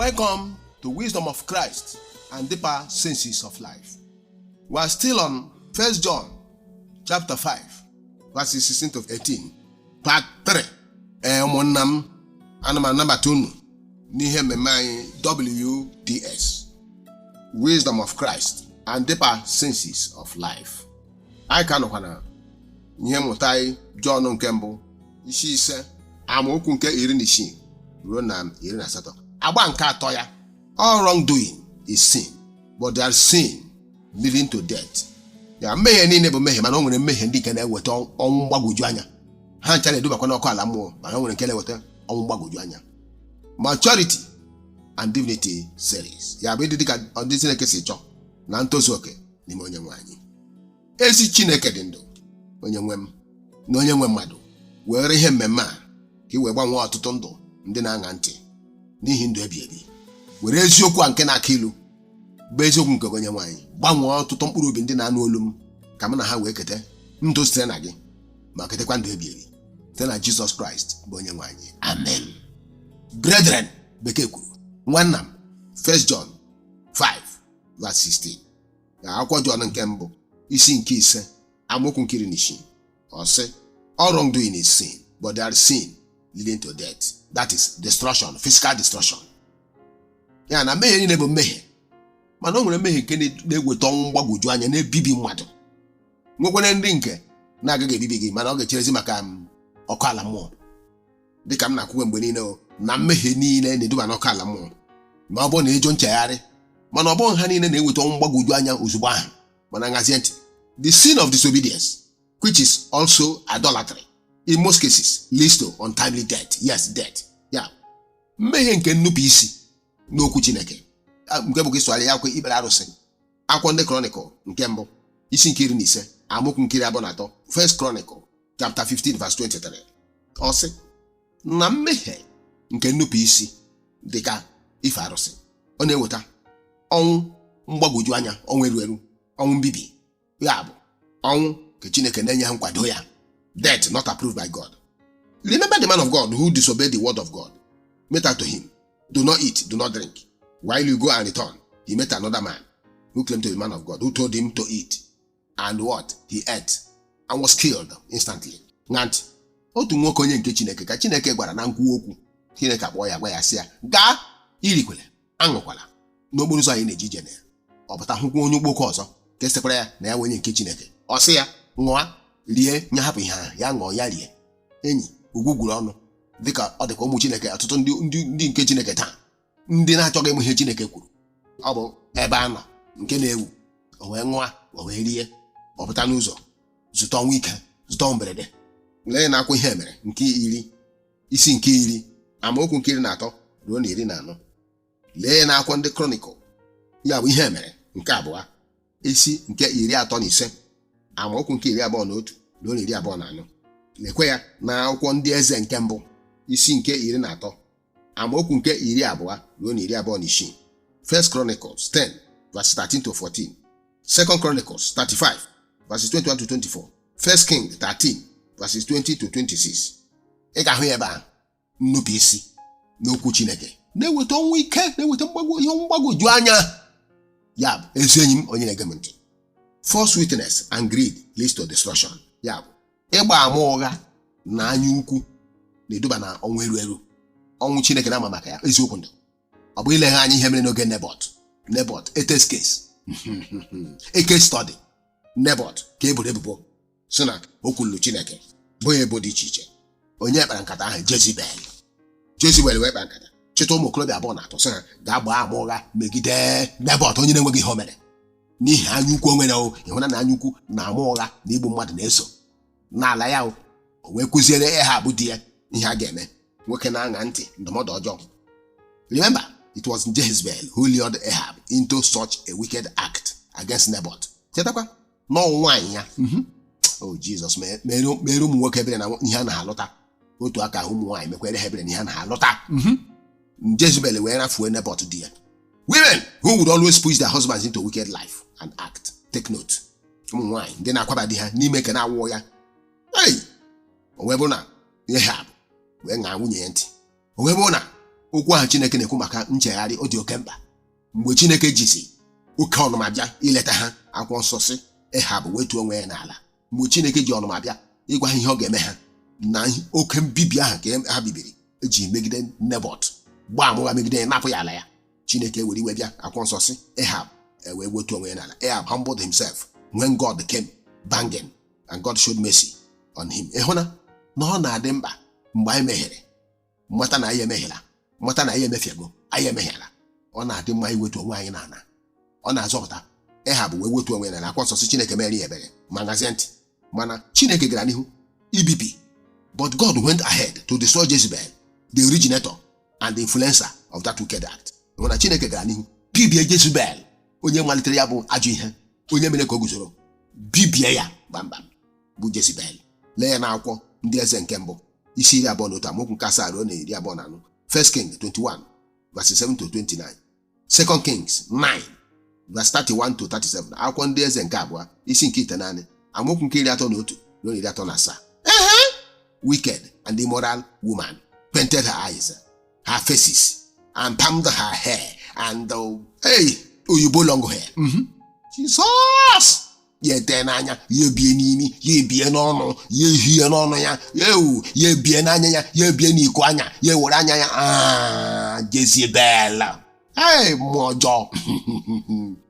Welcome to Wisdom of Christ and Deeper Senses of Life. We are still on 1 John chapter 5 verses 16 to 18, part 3. Ee, ụmụnna m, ana m anabata unu n'ihe mmemme anyị WDS, Wisdom of Christ and Deeper Senses of Life. Anyị ka nọkwa na ihe mmụta anyị, Jọn nke mbụ, isi 5, amaokwu nke 16 ruo na 18, agba nke atọ ya. All wrongdoing is sin, but there is sin leading to death. Ya, mmehie niile bụ mmehie, mana o nwere mmehie ndị nke na-eweta ọnwụ mgbagwoju anya. Ha ncha na-edubakwa n'ọkụ ala mmụọ, mana o nwere nke na-eweta ọnwụ mgbagwoju anya. Maturity and Divinity series, ya bụ ịdị dịka ndị Chineke si chọọ na ntozu oke n'ime Onye nwe anyị. Ezi Chineke dị ndụ, onye nwe m na onye nwe mmadụ, were ihe mmemme a ka ị wee gbanwee ọtụtụ ndụ ndị na-aṅa ntị n'ihi ndụ ebi ebi. Were eziokwu a nke na-aka ilu, bụ eziokwu nke onye nwe anyị, gbanwee ọtụtụ mkpụrụ obi ndị na-anụ olu m, ka mụ na ha wee keta ndụ site na gị, ma ketekwa ndụ ebi ebi site na Jizọs Kraịst bụ onye nwe anyị. Amen. Brethren, bekee kwuru, nwanna m, 1 John 5 verse 16, na akwụkwọ Jọn nke mbụ, isi nke 5, amaokwu nke 16, ọ sị, "All wrongdoing is sin, but there is sin leading to death," that is destruction, physical destruction. Ya na mmehie niile bụ mmehie, mana o nwere mmehie nke na-eweta ọnwụ mgbagwoju anya, na-ebibi mmadụ. Nwekwara ndị nke na-agaghị ebibi gị, mana ọ ga-echerezi maka m ọkụ ala mmụọ. Dịka m na-akwụkwe mgbe niile o, na mmehie niile na-eduba n'ọkụ ala mmụọ ma ọ bụrụ na ịjụ nchegharị, mana ọ bụghị ha niile na-eweta ọnwụ mgbagwoju anya ozugbo ahụ. Mana ngazie ntị, the sin of disobedience, which is also idolatry, in most cases leads to untimely death. Yes, death. Ya, mmehie nke nnupụ isi n'okwu Chineke, nke bụ ka ịsụgharị ya, akwa ikpere arụsị. Akwụkwọ ndị Chronicle nke mbụ, isi nke 15, amaokwu nke 23, First Chronicle chapter 15 verse 23, ọ sị na mmehie nke nnupụ isi dị ka ife arụsị, ọ na-eweta ọnwụ mgbagwoju anya, ọnwụ eru eru, ọnwụ mbibi, ya bụ ọnwụ nke Chineke na-enye ha nkwado ya, death not approved by God. Remember the man of God who disobeyed the word of God made out to him, "Do not eat, do not drink, while you go and return." He met another man who claimed to be man of God, who told him to eat, and what he ate and was killed instantly. Na ntị, otu nwoke onye nke Chineke ka Chineke gwara na nkwu okwu, Chineke akpọọ ya, gwa ya, sị ya, "Gaa, irikwele, aṅụkwala n'okporo ụzọ anyị na-eji ije." Na ya ọ pụta, hụkwa onye ụgbọkọ ọzọ ka esekwara ya na ya onye nke Chineke. Ọ sị ya ṅụa, rie, nye hapụ ihe ahụ, ya ṅụọ, ya rie. Enyi, ugwu gwuru ọnụ, dịka ọ dịka ụmụ Chineke, ọtụtụ ndị nke Chineke taa, ndị na-achọghị ịmụ ihe Chineke kwuru. Ọ bụ ebe a nọ nke na-ewu, o wee ṅụa, o wee rie, ọ pụta n'ụzọ zụta ọnwụ ike, zụta ọnwụ mberede. Lee na akwụ ihe mere nke 10, isi nke 10, amaokwu nke 13 ruo na 14. Lee na akwụkwọ ndị Chronicle, ya bụ ihe mere nke abụọ, isi nke 35, amaokwu nke 21 ruo na 24. Lekwe ya na akwụkwọ ndị eze nke mbụ, isi nke 13, amaokwu nke 20 ruo na 26. First Chronicles 10 verse 13 to 14, Second Chronicles 35 verses 21 to 24, First King 13 verses 20 to 26. Ị ga-ahụ ya ebe ahụ. Nnupụ isi n'okwu Chineke na-eweta ọnwụ ike, na-eweta ihe mgbagwoju anya. Ya bụ, ezi enyi m onye na-ege m ntị, false witness and greed leads to destruction. Ya bụ, ịgba ama ụgha na anya ukwu na-eduba na ọnwụ eru eru, ọnwụ Chineke na-ama maka ya. Eziokwu ndụ, ọ bụ ilegha anya ihe mere n'oge Nebọt. Nebọt, a test case, a case study. Nebọt ka e boro ebubo si na o kwuluru Chineke, bụ ya ebo dị iche iche. Onye kpara nkata ahụ? Jezibel. Jezibel wee kpa nkata, chịta ụmụ okorobịa abụọ na atọ, sị ha gaa gbaa ama ụgha megide Nebọt, onye na-enweghị ihe o mere, n'ihi anya ukwu o nwere. O ịhụna na anya ukwu na ama ụgha na igbu mmadụ na-eso n'ala ya. O wee kụziere Ehab di ya ihe a ga-eme. Nwoke na-aṅa ntị ndụmọdụ ọjọọ. Remember, it was Jezebel who lured Ahab into such a wicked act against Naboth. Chetakwa na ọ nwaanyị ya. Oh Jesus, mere ụmụ nwoke ebere na ihe a na-alụta. Otu aka ahụ, ụmụ nwaanyị mekwere ha ebere na ihe a na-alụta. Jezebel wee rafuo Naboth di ya. Women who would always push their husbands into wicked life and act, take note. Ụmụ nwaanyị ndị na-akwaba di ha n'ime ke na-awụ ya. Ei, o wee bụrụ na Ahab wee ṅaa nwunye ya ntị, o wee bụrụ na Okwu ahụ Chineke na-ekwu maka nchegharị, ọ dị oke mkpa. Mgbe Chineke jizi oke ọnụma bịa ileta ha, akwụkwọ nsọ sị Ehab wetuo onwe ya n'ala. Mgbe Chineke ji ọnụma bịa ịgwa ha ihe ọ ga-eme ha na oke mbibi ahụ ka ha bibiri eji megide Nebọt, gbaa ama ụgha megide ya, napụ ya ala ya, Chineke were iwe bịa. Akwụkwọ nsọ sị Ehab ewee wetuo onwe ya n'ala. Ehab humbled himself when God came banging, and God showed mercy on him. Ị hụ na ọ na-adị mkpa mgbe anyị mehiere, mata na anyị emehiela, mata na anyị emefiego, anyị emehiela, ọ na-adị mma iwetu onwe anyị n'ala. Ọ na-azọpụta. Ehab wee wetu onwe ya n'ala. Akwụkwọ nsọ sị Chineke mere ya ebere ma ngazie ntị. Mana Chineke gara n'ihu ibibi. But God went ahead to destroy Jezebel, the originator and the influencer of that wicked act. Mana Chineke gara n'ihu bibie Jezebel, onye malitere ya bụ ajọ ihe, onye mere ka o guzoro, bibie ya gbamgbam, bụ Jezebel. Lee ya n'akwụkwọ Ndị Eze nke Mbụ, isi 21, amaokwu nke 7 ruo na 24. First King 21 verse 7 to 29, Second Kings 9 verse 31 to 37. Akwụkwọ Ndị Eze nke Abụọ, isi nke 9, amaokwu nke 31 ruo na 37. Ehe, wicked and immoral woman painted her eyes, her faces, and permed her hair and hey, oyibo long hair. Jesus! Ya ete n'anya ya, ebie n'imi ya, ebie n'ọnụ ya, ehie n'ọnụ ya, ewu ya, ebie n'anya ya, ya ebie n'iko anya ya, ewere anya ya. Ah, Jezebel! Hey, mmụọ ọjọọ!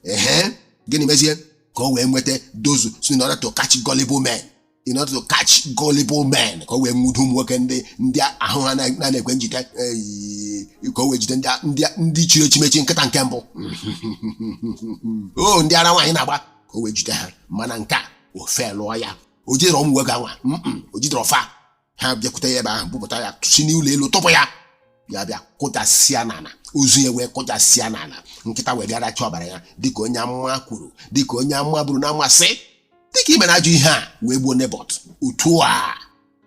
Ehe, gịnị mezie ka o wee nweta dozu? So in order to catch gullible men, in order to catch gullible men, ka o wee nwudo ụmụ nwoke ndị ahụ ha na-ekwe njide, ka o wee jide ndị chiri echimechi nkịta nke mbụ, o ndị ara nwaanyị na-agba, ka o wee jide ha. Mana nke a ofe lụọ ya, o jidere ụmụ nwoke anwa, o jidere ọfa ha bịakwute ya ebe ahụ, bupụta ya si n'ụlọ elu tụpụ ya. Ya bịa kụchasịa n'ala, ozu ya wee kụchasịa n'ala, nkịta wee bịa racha ọbara ya, dịka onye amụma kwuru, dịka onye amụma buru na amasị, dịka ime na ajọ ihe a wee gbuo Nebọt, otu a,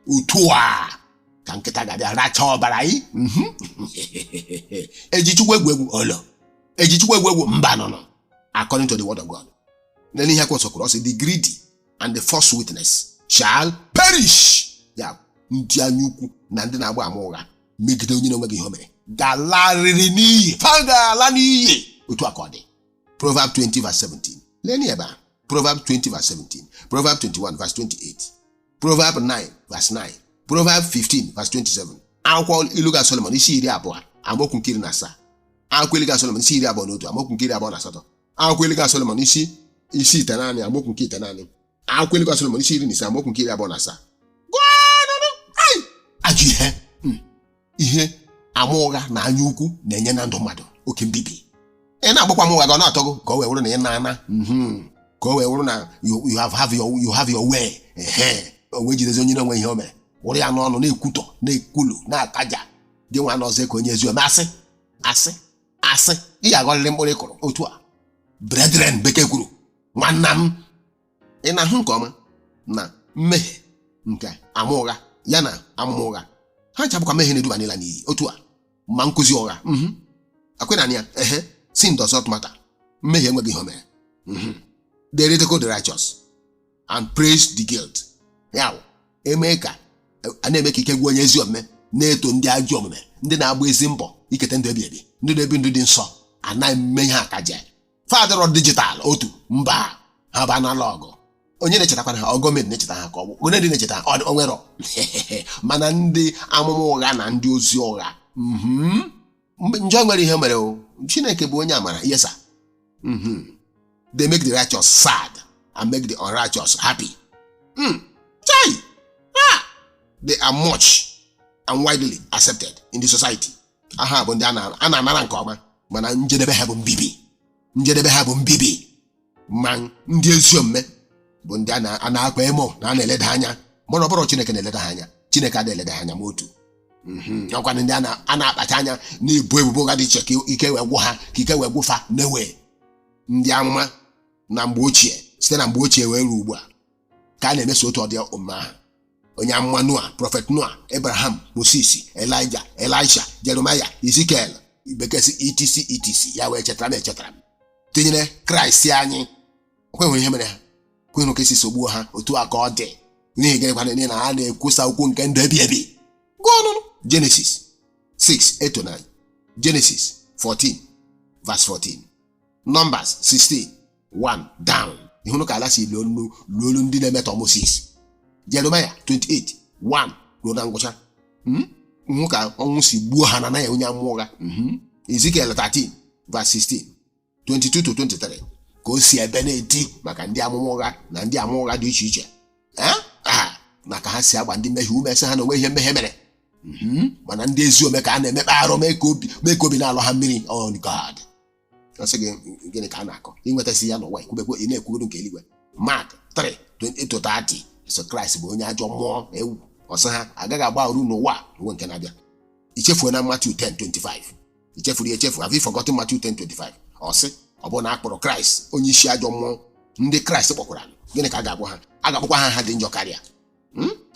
otu a ka nkịta ga-abịa racha ọbara yi. Eji Chukwu egwu egwu olo? Eji Chukwu egwu egwu? Mba nọ nọ. According to the word of God, n'elu ihe akwụkwọ nsọ kwuru, ọ sị, "The greedy and the false witness shall perish." Ya ndị anya ukwu na ndị na-agba ama ụgha megide onye na-enweghị ihe o mere ga-alarịrị n'iyi, fa ga-ala n'iyi. Otu a ka ọ dị. Proverb 20 verse 17. Lee ebe a, Proverb 20 verse 17, Proverb 21 verse 28, Proverb 9 verse 9, Proverb 15 verse 27. Akwụkwọ Ilu ga Solomon, isi 20, amaokwu nke 17. Akwụkwọ Ilu ga Solomon, isi 21, amaokwu nke 28. Akwụkwọ Ilu ga Solomon, isi 9, amaokwu nke 9. Akwụkwọ Ilu ga Solomon, isi 15, amaokwu nke 27. Ajọ ihe, ihe ama ụgha na anya ukwu na-enye na ndụ mmadụ oke mbibi. Ị na-agbakwa m ụgha gị, ọ na-atọ gị, ka o wee wụrụ na ị na-ana, ka o wee wụrụ na you have your way. Ehe, o wee jidezi onye na-enwe ihe o mere, wụrụ ya n'ọnụ, na-ekwutọ, na-ekwulu, na-akaja gị nwa nọzie ka onye ezi ome. Asị, asị, asị, ị ga-aghọrịrị mkpụrụ ị kụrụ. Otu a, brethren, bekee kwuru, nwanna m, ị na-ahụ nke ọma na mmehie nke ama ụgha ya na amụma ụgha ha ncha bụkwa mmehie na-eduba n'ịla n'iyi. Otu a ma nkụzi ụgha akwena ya. Ehe, sin does not matter. Mmehie enweghị ihe o mere. They ridicule the righteous and praise the guilt. Ya bụ eme ka a na-eme ka ike gwụ onye ezi omume, na-eto ndị ajọ omume, ndị na-agba ezi mbọ iketa ndụ ebi ebi, ndị na-ebi ndụ dị nsọ, anaghị eme ihe akaje fadịrọ digital. Otu mba ha bụ analog. Onye na-echetakwana ha? Ọ gọọmenti na-echeta ha, ka ọ bụ onye dị na-echeta ha? Ọ nwere mana ndị amụma ụgha na ndị ozi ụgha. Njọ nwere ihe mere o. Chineke bụ onye amara. Yes sir. They make the righteous sad and make the unrighteous happy. Chai! Ah! They are much and widely accepted in the society. Aha bụ ndị a na-anara nke ọma, mana njedebe ha bụ mbibi, njedebe ha bụ mbibi. Ma ndị ezi omume bụ ndị a na-akpa emo na a na-eleda anya. Mana ọ bụrụ Chineke na-eleda ha anya, Chineke adịghị eleda ha anya ma otu. Ọkwa ndị a na-akpacha anya na-ebu ebubo ụgha dị iche ka ike wee gwụ ha, ka ike wee gwụfa na-ewe ndị amụma na mgbe ochie, site na mgbe ochie wee ruo ugbu a, ka a na-emeso otu ọdị omume ahụ. Onye amụma Noa, Prophet Noa, Abraham, Moses, Elijah, Elisha, Jeremiah, Ezekiel, bekee si etc etc, ya wee chetara m, echetara m, tinyere Kraịst anyị, kwenwe ihe mere ha, kwenwe ka esi sogbuo ha. Otu a ka ọ dị. N'ihi gịnị kwana? N'ihi na ha na-ekwusa okwu nke ndụ ebi ebi. Gụọ ọnụnụ Genesis 6 8 to 9. Genesis 14 verse 14, Numbers 16 1 down. Ịhụnụ ka ala si luo olu ndị na-emetọ Moses. Jeremiah 28 1 ruo na ngwụcha. Hụ ka ọnwụ si gbuo ha na ya onye amụma ụgha. Ezekiel 13 verse 16, 22 to 23, ka o si ebe na-eti maka ndị amụma ụgha na ndị ama ụgha dị iche iche, na ka ha si agba ndị mmehie ume, sị ha na onwe ihe mmehie mere. Mana ndị ezi ome ka a na-emekpa arụ, mee ka obi na-alọ ha mmiri. Oh God, ọ sị gị gịnị ka a na-akọ? Ịnwetasị ya n'ụwa, ikwubekwe ị na-ekwugodo nke eluigwe. Mark 3 28 to 30. So Kraịst bụ onye ajọ mmụọ ewu. Ọsọ ha agaghị agba uru n'ụwa ruo nke na-abịa. Ichefuo na Matthew 10 25, ichefuru ya echefu? Have you forgotten Matthew 10 25? Ọ sị ọ bụrụ na a kpọrọ Kraịst onye isi ajọ mmụọ, ndị Kraịst kpọkwara, gịnị ka a ga-agwa ha? A ga-akpọkwa ha ha dị njọ karịa.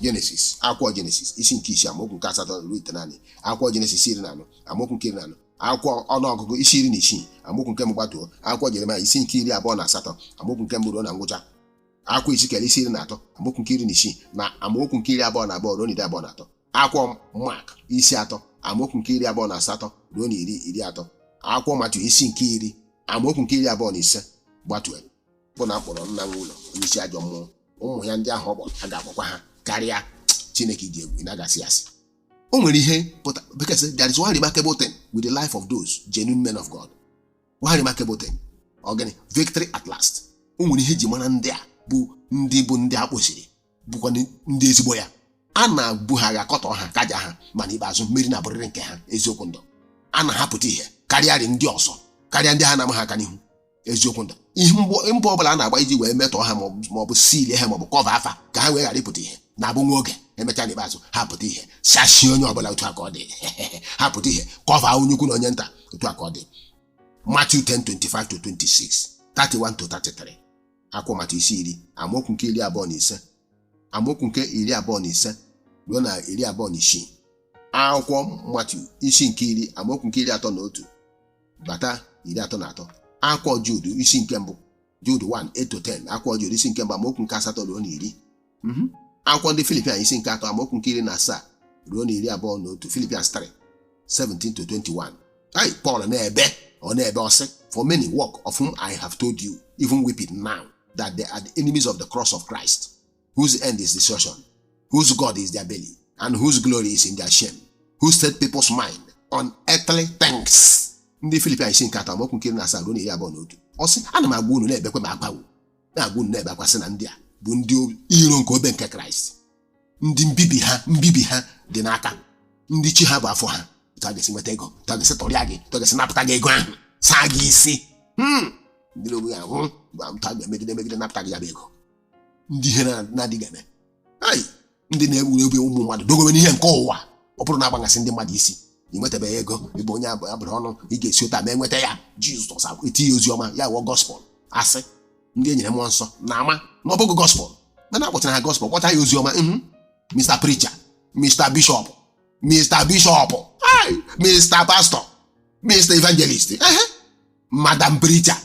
Genesis, akwụkwọ Genesis isi nke 6 amaokwu nke 8 ruo 9, akwụkwọ Genesis 14 amaokwu nke 14, akwụkwọ ọnụọgụgụ isi 16 amaokwu nke 1 gbatuo, akwụkwọ Jeremaya isi nke 28 amaokwu nke 1 ruo na ngwụcha, akwụkwọ Izikiel isi 13 amaokwu nke 16 na amaokwu nke 22 ruo na 23, akwụkwọ Mak isi 3 amaokwu nke 28 ruo na 30, akwụkwọ Matiu isi nke 10 amaokwu nke 25 gbatue. Bụ na akpọrọ nna nwe ụlọ onye isi ajọ mmụọ, ụmụ ya ndị ahụ ọ kpọrọ, a ga-akpọkwa ha karịa. Chineke dị egwu, ị na-agasị asị o nwere ihe pụta, because there is one remarkable thing with the life of those genuine men of God. One remarkable thing, ọ gịnị? Victory at last. O nwere ihe eji mara ndị a bụ ndị a kpọsiri, bụkwa ndị ezigbo ya. A na-ebu ha agha, kọtọ ha, kaja ha, mana ikpeazụ mmeri na-abụrịrị nke ha. Eziokwu ndụ, a na-ahapụta ihe karịa ndị ọzọ, karịa ndị ha na-ama ha aka n'ihu. Eziokwu ndụ, ihe mbọ ọbụla a na-agba iji wee metọọ ha, maọbụ silie ha, maọbụ cover afa ka ha wee ghara ịpụta ihe, na-abụ nwa oge. Emechaa, n'ikpeazụ ha pụta ihe, sachie onye ọbụla. Otu a ka ọ dị. Ha pụta ihe, cover onye ukwu na onye nta. Otu a ka ọ dị. Matthew 10 25 to 26, 31 to 33, akwụkwọ Matiu isi 10 amaokwu nke 25, amaokwu nke 25 ruo na 26, akwụkwọ Matiu isi nke 10 amaokwu nke 31 bata 33, akwụkwọ Jude isi nke 1, Jude 1 8 to 10, akwụkwọ Jude isi nke 1 amaokwu nke 8 ruo na 10, akwụkwọ ndị Filipian isi nke 3 amaokwu nke 17 ruo na 21, Philippians 3 17 to 21. Ai, Paul na-ebe, ọ na-ebe, ọsị, "For many walk, of whom I have told you, even weeping now, that they are the enemies of the cross of Christ, whose end is destruction, whose God is their belly, and whose glory is in their shame, who set people's mind on earthly things." Ndị Filipian isi nke 3 amaokwu nke 17 ruo na 21, ọ sị, "Ana m agwa unu, na-ebekwe m akpawu, na-agwa unu, na-ebe akwasị na ndị a bụ ndị iro nke obe nke Kraịst, ndị mbibi ha dị n'aka, ndị chi ha bụ afọ ha, otu a ga-esi nweta ego, otu a ga-esi tọrịa gị, otu a ga-esi napụta gị ego ahụ, saa gị isi. Ndị na-ogbu ya hụ otu a ga-emegide emegide napụta gị ya bụ ego, ndị ihe na-adịghị eme ai, ndị na-egbu egbu ụmụ mmadụ dogobe n'ihe nke ụwa. Ọ bụrụ na agbagasị ndị mmadụ isi, ị nwetabeghị ego, ịbụ onye abụrụ ọnụ, ị ga-esi ụta ma enweta ya. Jizọs etinye ozi ọma ya wụọ gospel asị. Ndị e nyere mmụọ nsọ na-ama na ọ bụghị gospel, mana akpọchara ha gospel, kpọcha ya ozi ọma. Mr. Preacher, Mr. Bishop, Mr. Bishop, ai, Mr. Pastor, Mr. Evangelist, ehe, Madam Preacher.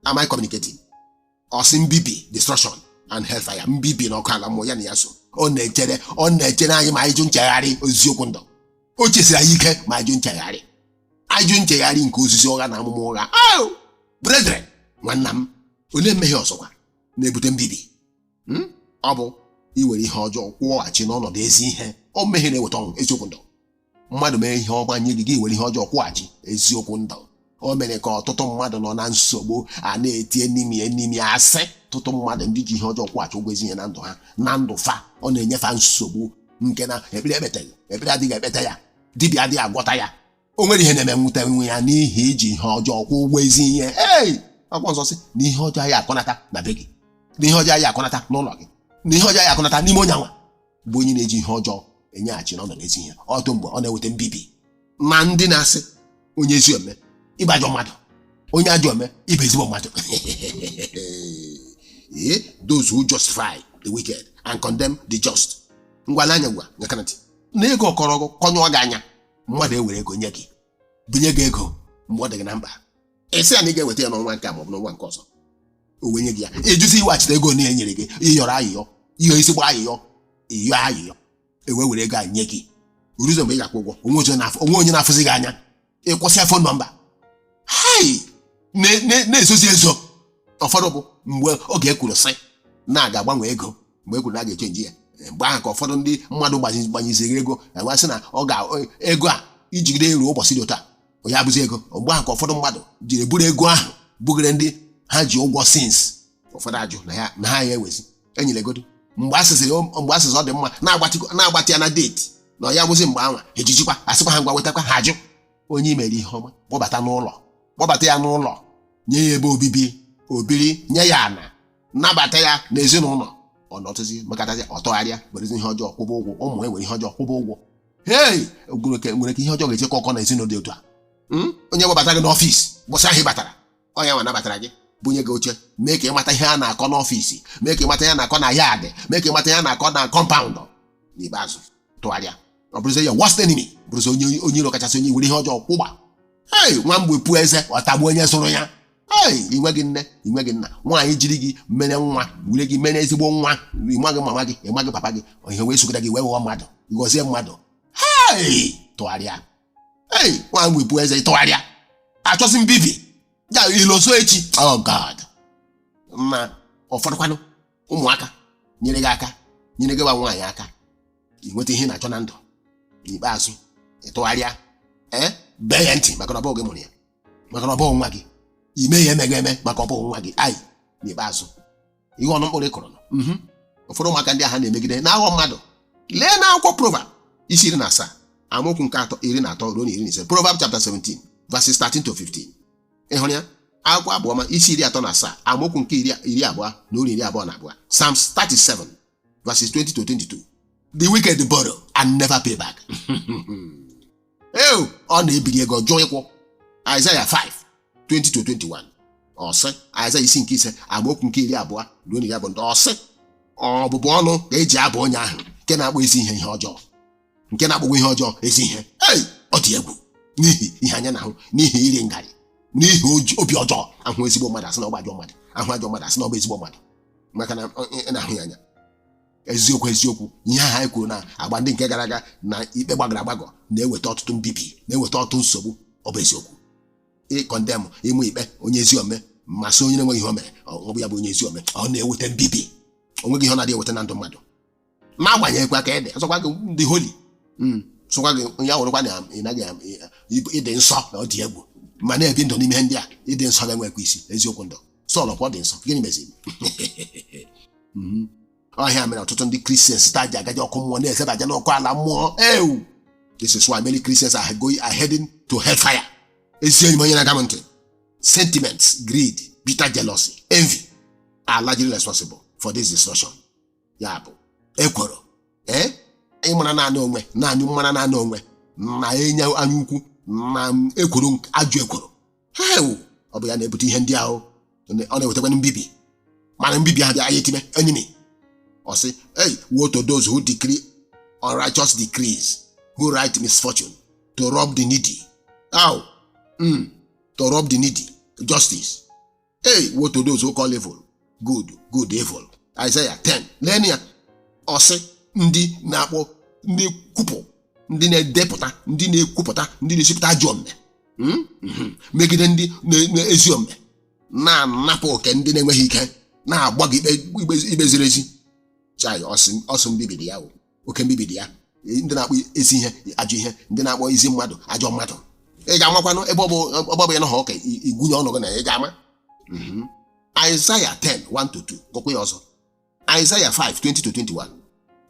Am I communicating? Ọsị mbibi, destruction and hellfire, mbibi na ọkụ ala mmụọ ya na ya so. Ọ na-echere anyị ma anyị jụ nchegharị. Eziokwu ndụ, o chesiri anyị ike ma anyị jụ nchegharị, anyị jụ nchegharị nke ozizi ụgha na amụma ụgha. Oh, brethren, nwanna m, olee mmehie ọzọkwa na-ebute mbibi? Ọ bụ iwere ihe ọjọọ kwụọghachi n'ọnọdụ ezi ihe. Ọ mmehie na-eweta ọnwụ. Eziokwu ndụ, mmadụ mee ihe ọma nye gị, gị were ihe ọjọọ kwụghachi. Eziokwu ndụ, o mere ka ọtụtụ mmadụ nọ na nsogbu a na-eti enimi enimi asị. Ọtụtụ mmadụ ndị ji ihe ọjọọ kwụghachi ụgwọ ezi ihe na ndụ ha, na ndụ fa, ọ na-enyefa nsogbu nke na ekpere ekpeteghị, ekpere adịghị ekpete ya, dibịa adịghị agwọta ya. O nwere ihe na-eme nwute nwe ya n'ihi iji ihe ọjọọ kwụ ụgwọ ezi ihe. Ei, akwụkwọ nsọ sị na ihe ọjọọ ya akọnata na be gị, na ihe ọjọọ ya akọnata n'ụlọ gị, na ihe ọjọọ ya akọnata n'ime onye anwa bụ onye na-eji ihe ọjọọ enyeghachi n'ọnọdụ ezi ihe. Ọtụ mgbe ọ na-eweta mbibi. Ma ndị na-asị onye ezi ome ịbụ ajọ mmadụ, onye ajọ ome ịbụ ezigbo mmadụ. Ee, those who justify the wicked and condemn the just. Ngwa n'anya, ngwa nyekana ntị na ego kọrọ kọnyụọ gị anya. Mmadụ ewere ego nye gị, bunye gị ego mgbe ọ dị gị na mkpa, ị sị ya na ị ga-eweta ya n'ọnwa nke a maọbụ n'ọnwa nke ọzọ. O wee nye gị ya, ejuzi iweghachite ego na enyere gị. Ịyọrọ ayịyọ, ihe ezigbo ayịyọ, ịyọ ayịyọ, ewee were ego a nye gị. Oruzo mgbe ị ga-akwụ ụgwọ, onwe onye na-afụzi gị anya. Ịkwụsịa phone number. Hai, na-ezozi ezo. Ụfọdụ bụ mgbe oge ekwuru sị na a ga-agbanwe ego, mgbe ekwuru na a ga-echange ya, mgbe ahụ ka ụfọdụ ndị mmadụ gbanyeziri ego, enwe sị na ọ ga ego a ijigide ruo ụbọchị dị otu a, onye abụzi ego. Mgbe ahụ ka ụfọdụ mmadụ jiri buru ego ahụ bugere ndị ha ji ụgwọ since. Ụfọdụ ajụ na ya na ha ya ewezi enyere egodo. Mgbe asịsị ọ dị mma na-agbatị ya na date na ya bụzi mgbe anwa ejijikwa asịkwa ha ngwa wetakwa, ha ajụ. Onye imere ihe ọma, kpọbata n'ụlọ, kpọbata ya n'ụlọ, nye ya ebe obibi, obiri, nye ya ana, nabata ya n'ezinụlọ, ọ nọtụzi mekatazi ọ tọgharịa, werezi ihe ọjọọ kwụba ụgwọ. Ụmụ e were ihe ọjọọ kwụba ụgwọ. Hei, nwere ka ihe ọjọọ ga-echekwa ọkọ na ezinụlọ dị otu a. Onye gbabata gị n'ọfịs gbọsị ahụ ị batara, ọnya nwa nabatara gị, bunye gị oche, mee ka ị mata ihe a na-akọ n'ọfịs, mee ka ị mata ihe a na-akọ na yard, mee ka ị mata ihe a na-akọ na compound, n'ikpeazụ tụgharịa, ọ bụrụzie ya worst enemy, bụrụzie onye iro kachasị, onye were ihe ọjọọ kwụgba. Hei, nwa mgbe pụọ eze, ọ tagbuo onye zụrụ ya. Hei, inweghị nne, inweghị nna. Nwaanyị jiri gị mere nwa, were gị mere ezigbo nwa, ịmaghị mama gị, ịmaghị papa gị, ihe wee sogide gị wee ghọọ mmadụ, ịghọzie mmadụ. Hei, tụgharịa. Hei, nwa mgbe pụọ eze, tụgharịa, achọsị mbibi ya iloso echi. Oh God. Ma ụfọdụkwanụ ụmụaka nyere gị aka, nyere gị gwa nwaanyị aka inweta ihe ị na-achọ na ndụ, n'ikpeazụ ịtụgharịa, ee, bee ya ntị maka na ọ bụghị gị mụrụ ya, maka na ọ bụghị nwa gị, ime ya emeghị eme maka ọ bụghị nwa gị. Ayi, n'ikpeazụ ihe ọnụ mkpụrụ ị kụrụ nọ. Ụfọdụ ụmụaka ndị agha na-emegide na-aghọ mmadụ. Lee na akwụkwọ Proverb isi 17, amaokwu nke atọ, 13 ruo na 15. Proverb chapter 17 verses 13 to 15. Ị hụrụ ya? Akwụkwọ Abụọma isi 37, amaokwu nke 20 na olu 22. Psalms 37 verses 20 to 22. The wicked borrow and never pay back. Ew, ọ na-ebiri ego jụọ ịkwụ. Isaiah 5 20 to 21. Ọ sị, Isaiah isi nke 5, amaokwu nke 20 ruo na 20, ọ sị, ọbụbụ ọnụ ka eji abụ onye ahụ nke na-akpọ ezi ihe ihe ọjọọ, nke na-akpọgwa ihe ọjọọ ezi ihe. Ei, ọ dị egwu n'ihi ihe anya na-ahụ, n'ihi iri ngarị, n'ihi obi ọjọọ. Ahụ ezigbo mmadụ, asị na ọ bụ ajọ mmadụ. Ahụ ajọ mmadụ, asị na ọ bụ ezigbo mmadụ, maka na ị na-ahụ ya anya. Eziokwu, eziokwu, ihe ahụ anyị kwuru na agba ndị nke gara aga na ikpe gbagọrọ agbagọ na-eweta ọtụtụ mbibi, na-eweta ọtụtụ nsogbu, ọ bụ eziokwu. Ịcondemn, ịmụ ikpe onye ezi ome, masị onye na-enweghị ihe o mere, ọ bụ ya bụ onye ezi ome, ọ na-eweta mbibi. O nweghị ihe ọ na-adị eweta na ndụ mmadụ. N'agbanyeghịkwa ka ede ọsọkwa gị ndị holy, sọkwa gị onye awụrụkwa na ị naghị ịdị nsọ na ọ dị egwu, ma na-ebi ndụ n'ime ihe ndị a, ịdị nsọ ga-enwekwa isi. Eziokwu ndụ Sọl kwa ọ dị nsọ, gịnị meziri? Ọhịa mere ọtụtụ ndị Christians taa ji agaji ọkụ mmụọ, na-esebaja n'ọkụ ala mmụọ. Ew, this is why many Christians are heading to hellfire. Ezi enyi m, onye na-aga m ntị, sentiments, greed, bitter jealousy, envy are largely responsible for this destruction. Ya bụ ekworo, ee, ịmara naanị onwe, naanị mmara naanị onwe, na enye anya ukwu na ekworo, ajọ ekworo. Ew, ọ bụ ya na-ebute ihe ndị ahụ. Ọ na-ewetakwana mbibi, mana mbibi ahụ bịa, anyị etime enemy. Ọ sị, hey, woe to those who decree unrighteous decrees, who write misfortune to rob the needy. How? To rob the needy justice. Hey, woe to those who call evil good, good evil. Isaiah 10. Lee ya, ọ sị ndị na-akpọ, ndị kwupụ, ndị na-edepụta, ndị na-ekwupụta, ndị na-esipụta ajọ omume, Megide ndị na-ezi omume, na-anapụ oke ndị na-enweghị ike, na-agba gị ikpe ziri ezi. Chai, ọsụ mbibi dị ya o. Oke mbibi dị ya. Ndị na-akpọ ezi ihe ajọ ihe, ndị na-akpọ ezi mmadụ ajọ mmadụ. Ị ga-amakwanụ ebe ọ bụ ya nọ ha ụka igwunye ọnụ gị na ị ga-ama. Isaiah 10 1 to 2, gụkwa ya ọzọ. Isaiah 5 20 to 21.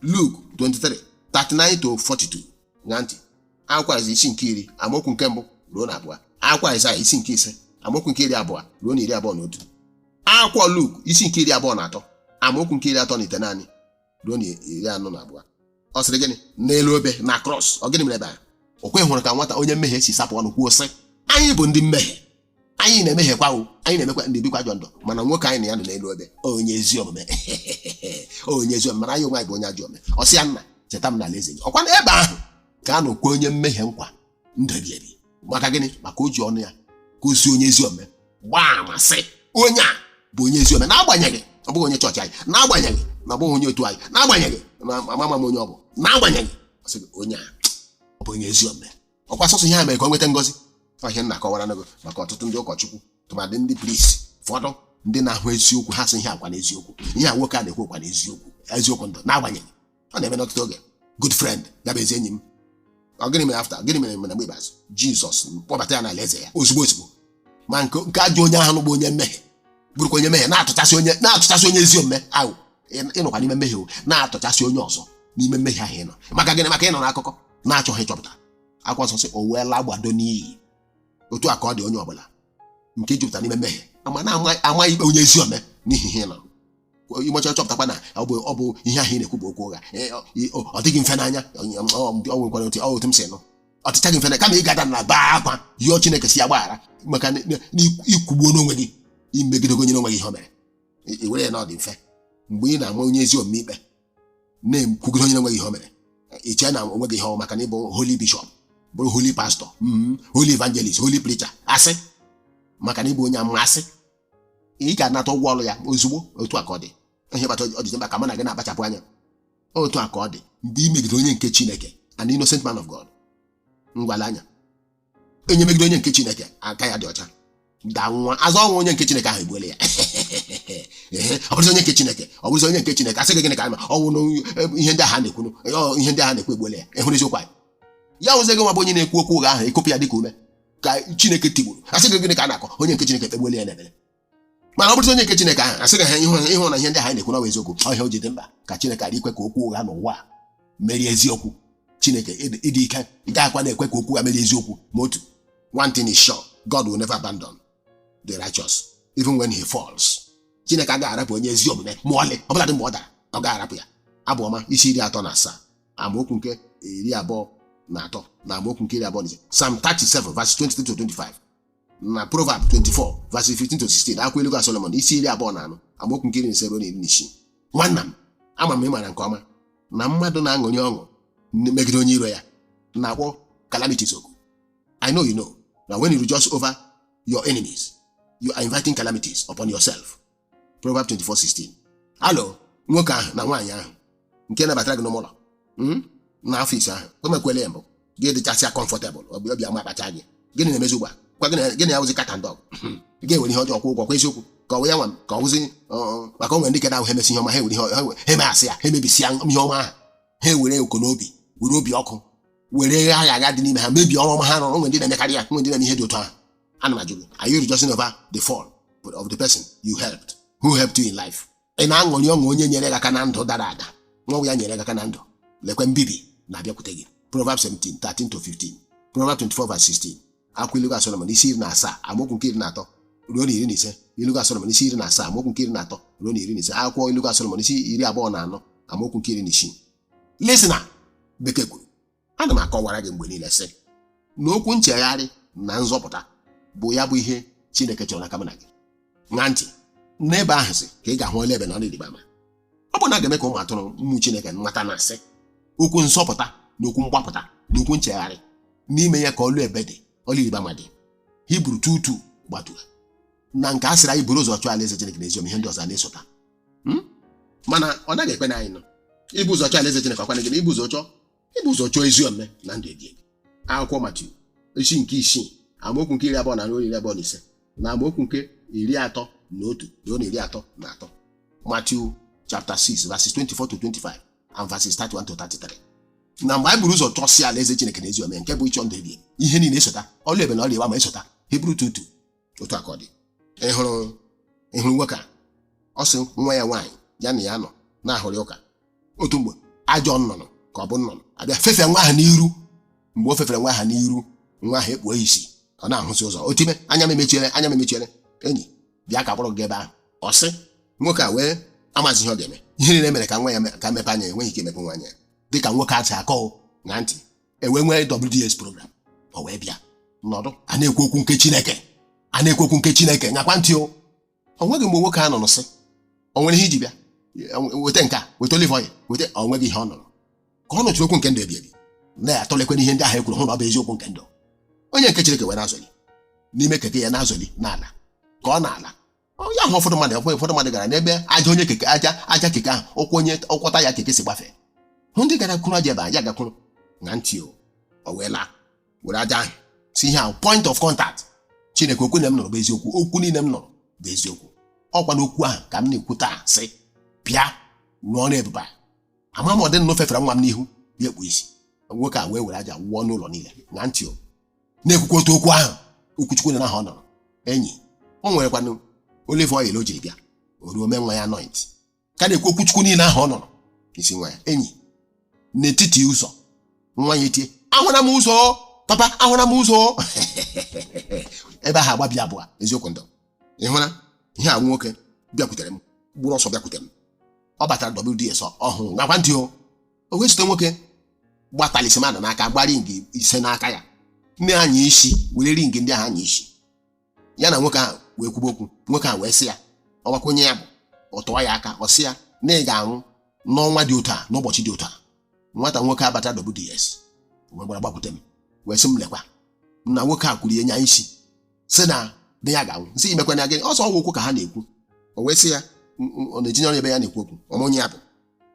Luke 23 39 to 42. Ṅaa ntị. Akwụkwọ Aịzaya isi nke 10, amaokwu nke mbụ ruo na abụọ. Akwụkwọ Aịzaya isi nke 5, amaokwu nke 20 ruo na 21. Akwụkwọ Luke isi nke 23, amaokwu nke 39 ruo na 42. Ọ sịrị gịnị n'elu obe, na cross? Ọ gịnị mere ebe a? O kwe hụrụ ka nwata onye mmehie si sapụ ọnụ kwuo sị, anyị bụ ndị mmehie, anyị na-emehiekwa o, anyị na-emekwa ndị ebikwa ajọ ndụ, mana nwoke anyị na ya nọ n'elu obe, onye ezi omume, onye ezi omume, mana anyị onwe anyị bụ onye ajọ omume. Ọ sị ya, nna, cheta m n'ala eze gị. Ọkwa ebe ahụ ka a nọ kwe onye mmehie nkwa ndụ ebi ebi. Maka gịnị? Maka o ji ọnụ ya gosi onye ezi omume, gbaa ama sị, onye a bụ onye ezi omume, n'agbanyeghị ọ bụghị onye chọọchị anyị, n'agbanyeghị na ọ bụghị onye otu anyị, n'agbanyeghị na amama m onye ọ bụ, n'agbanyeghị, ọ sị gị, onye a ọ bụ onye ezi omume. Ọkwa sọsọ ihe a mere ka o nweta ngọzi. Ọhịa nna akọwara gị maka ọtụtụ ndị ụkọchukwu, tụmadị ndị priest, ụfọdụ ndị na-ahụ eziokwu, ha sị ihe akwa na eziokwu, ihe a nwoke a na-ekwu kwa na eziokwu, eziokwu ndụ. N'agbanyeghị ọ na-eme n'ọtụtụ oge. Good friend ya bụ ezi enyi m. Ọ gịnị mere after? Gịnị mere mere mgbe ikpeazụ Jizọs kpọbata ya n'ala eze ya ozugbo ozugbo? Ma nke ajọ onye ahụ bụ onye mmehie, bụrụkwa onye mmehie na-atụchasị onye ezi omume ahụ. Ịnọkwa n'ime mmehie o, na-atụchasị onye ọzọ n'ime mmehie ahụ ịnọ. Maka gịnị? Maka ịnọ n'akụkọ na-achọghị ịchọpụta. Akwụkwọ nsọ sị o wee lagbado n'iyi. Otu a ka ọ dị onye ọbụla nke jupụtara n'ime mmehie ama na-ama ama ikpe onye ezi omume n'ihi ihe ị nọ ịmacha chọpụtakwa na ọ bụ ihe ahụ ị na-ekwu bụ okwu ụgha. Ọ dịghị mfe n'anya. Ọ nwekwara otu ọ otu m si nụ, ọ dịchaghị mfe na kama ị gada na baa akwa yọọ Chineke si ya gbaghara maka na ikwugbuo n'onwe gị, imegide onye n'onwe gị ihe o mere. I were ya na ọ dị mfe mgbe ị na-ama onye ezi omume ikpe, na-ekwugide onye na-enweghị ihe o mere. Ị chee na onweghị ihe ọ maka na ịbụ holy bishop, bụrụ holy pastor, holy evangelist, holy preacher, asị maka na ịbụ onye amụma, asị ị ga-anata ụgwọ ọrụ ya ozugbo. Otu a ka ọ dị. Ihe kpata ọ dị mkpa ka mụ na gị na-akpachapụ anya. Otu a ka ọ dị mgbe ị megide onye nke Chineke, an innocent man of God. Ngwala anya, onye megide onye nke Chineke aka ya dị ọcha daa nwa azụ ọnwụ. Onye nke Chineke ahụ egbuola ya. Ehe, ọ bụrụzi onye nke Chineke, ọ bụrụzi onye nke Chineke, asị gị gịnị ka ama ọnwụ na ihe ndị ahụ a na-ekwu, ihe ndị ahụ na-ekwu egbuola ya. Ịhụrụ eziokwu anyị ya wụzie gị nwa bụ onye na-ekwu okwu ụgha ahụ, ekopụ ya dịka ume ka Chineke tigburu. Asị gị gịnị ka a na-akọ? Onye nke Chineke ekpegbuola ya n'ebere. Mana ọ bụrụzi onye nke Chineke ahụ, asị gị ha ịhụ na ihe ndị ahụ anyị na-ekwu na ọ bụ eziokwu. Ọhịa o ji dị mkpa ka Chineke ghara ikwe ka okwu ụgha n'ụwa a merie eziokwu. Chineke ịdị ike, ị gaghịkwa na-ekwe ka okwu ụgha merie eziokwu. Ma otu one thing is sure: God will never abandon the righteous, even when he falls. Chineke agaghị arapụ onye ezi omume ma ọlị, ọbụladị mgbe ọ dara, ọ gaghị arapụ ya. Abụ Ọma isi 37, amaokwu nke 23 na amaokwu nke 25. Psalm 37 verse 23 to 25 na Proverb 24 verse 15 to 16. Akwụkwọ Ilu Solomon isi 24, amaokwu nke 15 ruo na 16. Nwanna m, ama m ị mara nke ọma na mmadụ na-aṅụrị ọṅụ megide onye iro ya na-akpọ calamities oku. I know you know that when you rejoice over your enemies, you are inviting calamities upon yourself. Proverb 24:16. Alo, nwoke ahụ na nwaanyị ahụ nke nabatara gị n'ụlọ, na ọfịs ahụ, o mekwele ya mbụ gị dịchasịa comfortable, obi obi ama akpacha gị. Gịnị na-emezi ugbu a? Kwa gịnị ya wụzi cat and dog? Gị ewere ihe ọjọọ kwụ ụgwọ kwa eziokwu ka ọ wụ ya nwa ka ọ wụzi maka o nwere ndị keda ahụ ha emesi ihe ọma, ha ewere ihe ha emeghasị ya, ha emebisia ihe ọma ahụ, ha ewere oko n'obi, were obi ọkụ, were agha agha dị n'ime ha mebie ọrụ ọma ha rụrụ. Nwere ndị na-emekarị ya, nwere ndị na-eme ihe dị otu ahụ. Ana m ajụ gị, are you rejoicing over the fall of the person you helped, who helped you in life? Ị na-aṅụrị ọṅụ onye nyere gị aka na ndụ dara ada, nwa ya nyere gị aka na ndụ? Lekwe mbibi na-abịakwute gị. Proverbs 17 13 to 15, Proverbs 24 verse 16. Akwụkwọ Ilu Solomon isi 17, amaokwu nke 13 ruo na 15. Ilu Solomon isi 17, amaokwu nke 13 ruo na 15. Akwụkwọ Ilu Solomon isi 24, amaokwu nke 16. Listener, bekee kwuru, ana m akọwara gị mgbe niile sị na okwu nchegharị na nzọpụta bụ ya bụ ihe Chineke chọrọ n'aka mụ na gị. Ṅaa ntị n'ebe ahụ sị ka ị ga-ahụ ole ebe na ọrụ ịrịba ama ọ bụ na a ga-eme ka ụmụ atụrụ ụmụ Chineke mata na asị okwu nzọpụta na okwu mgbapụta na okwu nchegharị n'ime ya ka ọlụ ebe dị, ọlụ ịrịba ama dị. Hibru 2:2 gbaturu na nke a sịrị anyị buru ụzọ chọọ alaeze Chineke na ezi omume, ihe ndị ọzọ a na-esota. Mana ọ naghị ekwe na anyị nọ ibu ụzọ chọọ alaeze Chineke. Ọkwana gị ibu ụzọ chọọ ezi omume na ndụ ebi ebi. Akwụkwọ Matiu isi nke 6, amaokwu nke 24 ruo 25 na amaokwu nke 31 ruo na 33. Matthew chapter 6 verses 24 to 25 and verses 31 to 33. Na mgbe anyị buru ụzọ chọsịa alaeze Chineke na ezi omume, nke bụ ịchọ ndụ ebi ebi, ihe niile esota, ọlụ ebe na ọlụ ịwa ma esota. Hibru 2:2. Otu a ka ọ dị. Ị hụrụ nwoke a, ọ sị nwa ya nwaanyị ya na ya nọ na-ahụrị ụka. Otu mgbe ajọ nnụnụ, ka ọ bụ nnụnụ, abịa fefee nwa ahụ n'iru. Mgbe o fefere nwa ahụ n'iru, nwa ahụ ekpuo isi, ọ na-ahụzi ụzọ. O time, "Anya m emechiere, anya m emechiere, enyi, bịa ka kpọrọ gị ebe ahụ." Ọ sị nwoke a wee amazi ihe ọ ga-eme. Ihe niile mere ka nwa ya ka mepe anya ya, enweghị ike emepe nwa anya ya dịka nwoke a si akọ na ntị. Ewee nwee WDS program, o wee bịa nọdụ, a na-ekwu okwu nke Chineke, a na-ekwu okwu nke Chineke. Nyakwa ntị o, o nweghị mgbe nwoke a nọ sị o nwere ihe iji bịa weta nke a, weta olive oil, weta. O nweghị ihe ọ nọrọ ka ọ nọchiri okwu nke ndụ ebi ebi na-atọlekwe ihe ndị ahụ e kwuru, hụ na ọ bụ eziokwu nke ndụ. Onye nke Chineke wee na-azọli n'ime keke ya, na-azọli n'ala ka ọ na-ala ya ahụ ụfọdụ mmadụ gara n'ebe aja onye keke, aja keke ahụ, ụkwụ onye ụkwọta ya keke si gbafee, hụ ndị gara kwuru aja ebe a ya gakwuru na ntị o. O wee laa were aja ahụ Si ihe ahụ point of contact. Chineke, okwu niile m nụrụ bụ eziokwu, okwu niile m nụrụ bụ eziokwu. Ọkwa n'okwu ahụ ka m na-ekwu taa, sị bịa rụọ ọrụ ebube a. Ama m ọ dị nnụ fefere nwa m n'ihu ya ekpu isi. Nwoke a wee were aja wụọ n'ụlọ niile na ntị o na-ekwukwa otu okwu ahụ, okwuchukwu na ahụ ọ nọrọ. Enyi, o nwerekwanụ olive oil o jiri bịa. O ruo mee nwa ya anoint, ka na-ekwu okwuchukwu niile ahụ ọ nọrọ isi nwa ya. Enyi, n'etiti ụzọ, nwa ya etie, "Ahụra m ụzọ, papa, ahụra m ụzọ." Ebe ahụ agbabi abụọ. Eziokwu ndụ, ị hụra ihe a? Nwoke bịakwutere m, gburu ọsọ bịakwutere m. Ọ batara WDS ọhụụ nakwa ntị o. O wee zute nwoke gba talisman n'aka, gba ring 5 n'aka ya, nne anya isi, were ring ndị ahụ anya isi. Ya na nwoke ahụ wee kwuba okwu. Nwoke ahụ wee sị ya, ọgbakwa onye ya bụ, ọ tụọ ya aka, ọ sị ya na ị ga-anwụ n'ọnwa dị otu a, n'ụbọchị dị otu a. Nwata nwoke abata WDS wee gbara gbakwute m, wee sị m, lekwa na nwoke a kwuru ihe nya isi, sị na di ya ga-anwụ. Nsị imekwana ya gịnị ọsọ ọgwụ okwu ka ha na-ekwu. O wee sị ya ọ na-etinye ọrụ ebe ya na-ekwu okwu ọma onye ya bụ.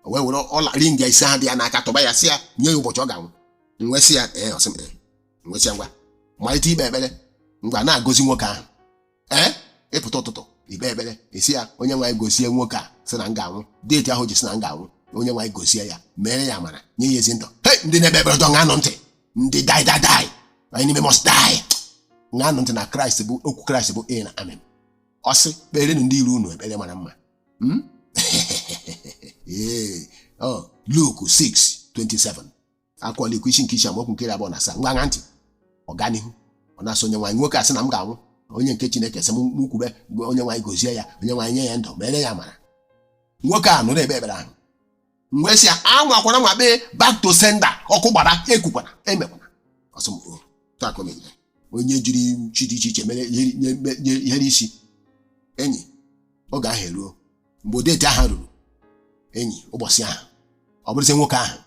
O wee were ọla ring 5 ahụ dị ya n'aka tụba ya, sị ya nye ya ụbọchị ọ ga-anwụ. M wee sị ya ee. Ọsị m ee. M wee sị ya, ngwa, malite ikpe ekpere, ngwa, na-agọzi nwoke ahụ. Ee, ịpụta ụtụtụ, ikpe ekpere, esi ya, "Onye nwaanyị, gozie nwoke a sị na m ga-anwụ, date ahụ ji sị na m ga-anwụ. Onye nwaanyị, gozie ya, mere ya amara, nye ya ezi ndụ." Hey, ndị na-ekpe ekpere ọjọọ, ṅanụ ntị. Ndị die die die, anyị n'ime must die, ṅanụ ntị na Kraịst bụ okwu. Kraịst bụ ee na amen. Ọ sị, kperenụ ndị iro unu ekpere mara mma. Ee, ọ Luke 6:27, akwụkwọ Luk isi nke isi, amaokwu nke 27. Ngwa, ṅa ntị. Ọganihu ọ na-asị, "Onye nwaanyị, nwoke a sị na m ga-anwụ. Onye nke Chineke sị m kwube, onye nwaanyị gozie ya, onye nwaanyị nye ya ndụ, mere ya amara." Nwoke a nụrụ ekpe ekpere ahụ. M wee sị ya, anwakwara nwa kpee back to sender, ọkụ gbara, ekwukwana, emekwana. Ọsị m o taa ka o megide onye jiri chi dị iche iche mere ihe n'isi. Enyi, oge ahụ eruo. Mgbe date ahụ ruru, enyi, ụbọchị ahụ, ọ bụrụzi nwoke ahụ,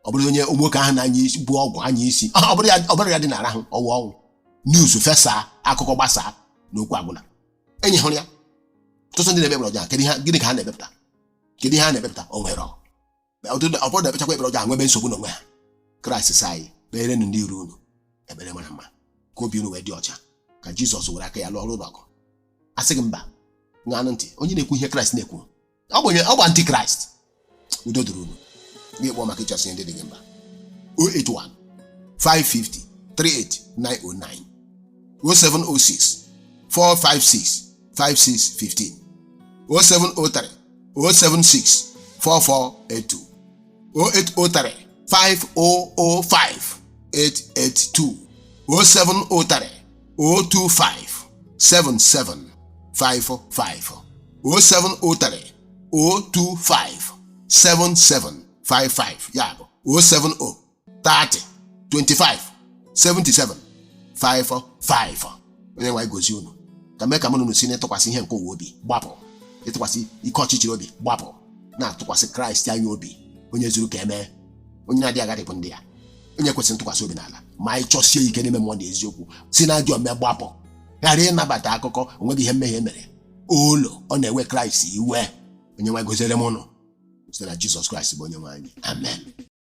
ọ bụrụ onye nwoke ahụ na-anya isi bụ ọgwụ anya isi, ọ bụrụ ya dị na-arahụ ọwụ ọnwụ. News fesaa, akụkọ gbasaa na okwu agwụla. Enyi, hụrụ ya? Ọtụtụ ndị na-ekpe ekpere ọjọọ, kedu ihe, gịnị ka ha na-ekpepụta? Kedu ihe ha na-ekpepụta? O nwere ọtụtụ ụfọdụ na-ekpechakwa ekpere ọjọọ, nwebe nsogbu n'onwe ha. Kraịst sị anyị kperenụ ndị iro unu ekpere mara mma, ka obi unu wee dị ọcha, ka Jizọs were aka ya lụọ ọrụ ụlọ ọgụ. A sị gị mba, ṅanụ ntị. Onye na-ekwu ihe Kraịst na-ekwu, ọ bụ onye ọ bụ antikraịst. Udo dịrị unu. Gị kpọọ maka ịchọsị ihe ndị dị gị mkpa: 081 550 38909, 0706 456 5615, 0703 076 4482, 0803 5005 882, 0703 025 7755, 0703 025 7755. Ya bụ 070 30 25 77 55. Onye nwe anyị gozie unu, ka mee ka mụ na unu si n'ịtụkwasị ihe nke ụwa obi gbapụ, ịtụkwasị ike ọchịchịrị obi gbapụ, na-atụkwasị Kraịst anyị obi, onye zuru ka emee, onye na-adịghị agharịpụ ndị ya, onye kwesịrị ntụkwasị obi n'ala. Ma anyị chọsie ike n'ime mmụọ na eziokwu, si na ajọ ome gbapụ, ghara ịnabata akụkọ onweghị ihe mmehie mere olo. Ọ na-ewe Kraịst iwe. Onye nwe goziere m ụnụ site na Jizọs Kraịst bụ onye nwe anyị. Amen.